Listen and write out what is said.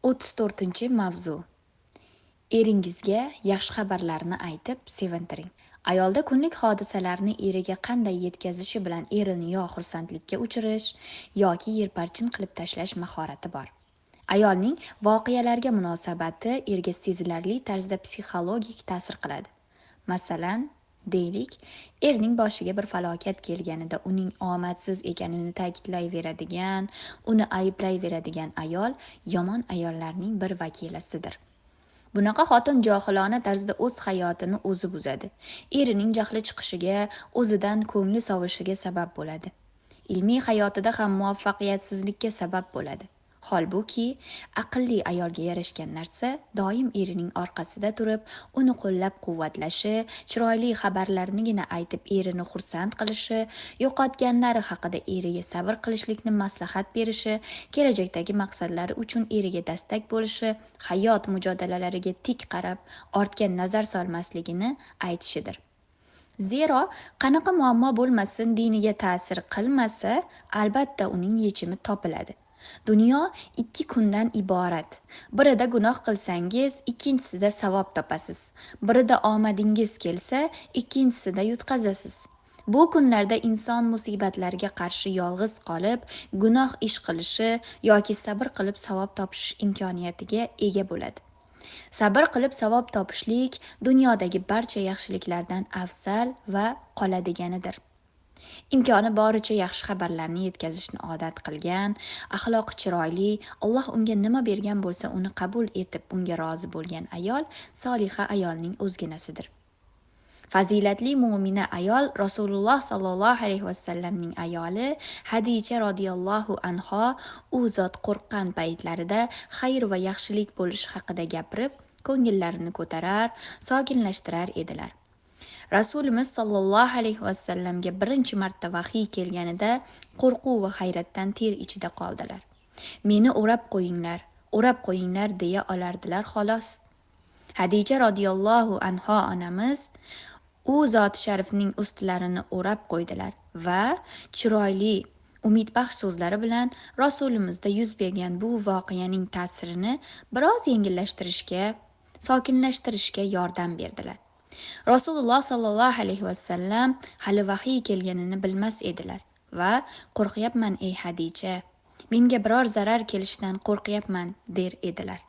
34-mavzu. Eringizga yaxshi xabarlarni aytib sevintiring. Ayolda kunlik hodisalarni eriga qanday yetkazishi bilan erini yo xursandlikka uchirish yoki yerparchin qilib tashlash mahorati bor. Ayolning voqealarga munosabati erga sezilarli tarzda psixologik ta'sir qiladi. Masalan, deylik, erning boshiga bir falokat kelganida uning omadsiz ekanini ta'kidlayveradigan, uni ayblayveradigan ayol yomon ayollarning bir vakilasidir. Bunaqa xotin johilona tarzda o'z hayotini o'zi buzadi. Erining jahli chiqishiga, o'zidan ko'ngli sovishiga sabab bo'ladi. Ilmiy hayotida ham muvaffaqiyatsizlikka sabab bo'ladi. Holbuki, aqlli ayolga yarashgan narsa doim erining orqasida turib, uni qo'llab-quvvatlashi, chiroyli xabarlarnigina aytib erini xursand qilishi, yo'qotganlari haqida eriga sabr qilishlikni maslahat berishi, kelajakdagi maqsadlari uchun eriga dastak bo'lishi, hayot mujadalalariga tik qarab, ortga nazar solmasligini aytishidir. Zero, qanaqa muammo bo'lmasin diniga ta'sir qilmasa, albatta uning yechimi topiladi. Dunyo 2 kundan iborat. Birida gunoh qilsangiz, ikkinchisida savob topasiz. Birida omadingiz kelsa, ikkinchisida yutqazasiz. Bu kunlarda inson musibatlarga qarshi yolg'iz qolib, gunoh ish qilishi yoki sabr qilib savob topish imkoniyatiga ega bo'ladi. Sabr qilib savob topishlik dunyodagi barcha yaxshiliklardan afzal va qoladiganidir. Imkoni boricha yaxshi xabarlarni yetkazishni odat qilgan, axloqi chiroyli, Alloh unga nima bergan bo'lsa uni qabul etib, unga rozi bo'lgan ayol soliha ayolning o'zginasidir. Fazilatli mo'mina ayol Rasululloh sallallohu alayhi vasallamning ayoli Hadicha radhiyallohu anha u zot qo'rqqan paytlarida xayr va yaxshilik bo'lishi haqida gapirib, ko'ngillarini ko'tarar, sokinlashtirar edilar. Rasulimiz sallallohu alayhi vasallamga birinchi marta vahiy kelganida qo'rquv va hayratdan ter ichida qoldilar. Meni o'rab qo'yinglar, o'rab qo'yinglar deya olardilar xolos. Hadicha radhiyallohu anha onamiz u zot sharifning ustlarini o'rab qo'ydilar va chiroyli, umidbaxsh so'zlari bilan Rasulimizda yuz bergan bu voqeaning ta'sirini biroz yengillashtirishga, sokinlashtirishga yordam berdilar. Rasululloh sallallohu alayhi vasallam hali vahiy kelganini bilmas edilar va qo'rqyapman ey Hadicha, menga biror zarar kelishidan qo'rqyapman der edilar.